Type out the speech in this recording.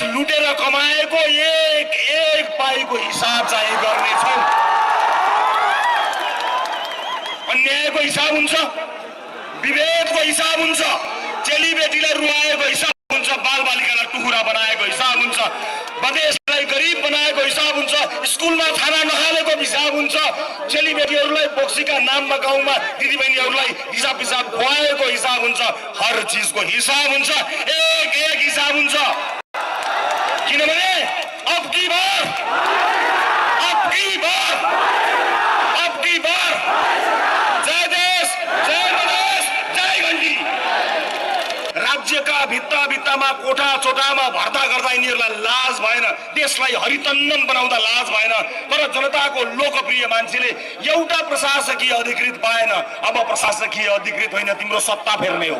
लुटेर कमाएको एक एक पाइको हिसाब चाहिँ गर्नेछौँ। अन्यायको हिसाब हुन्छ, विभेदको हिसाब हुन्छ, चेलीबेटीलाई रुवाएको हिसाब हुन्छ, बालबालिकालाई टुहुरा बनाएको हिसाब हुन्छ, बदेशलाई गरिब बनाएको हिसाब हुन्छ, स्कुलमा खाना नखानेको हिसाब हुन्छ, चेलीबेटीहरूलाई बोक्सीका नाममा गाउँमा दिदीबहिनीहरूलाई हिसाब पिसाब खुवाएको हिसाब हुन्छ। हर चिजको हिसाब हुन्छ, एक एक हिसाब हुन्छ। किनभने अब की बार जय देश, जय प्रदेश, जय घण्टी। राज्यका भित्तामा कोठा चोटामा भर्ता गर्दा यिनीहरूलाई लाज भएन, देशलाई हरितन्नम बनाउँदा लाज भएन। तर जनताको लोकप्रिय मान्छेले एउटा प्रशासकीय अधिकृत पाएन। अब प्रशासकीय अधिकृत होइन, तिम्रो सत्ता फेर्ने हो।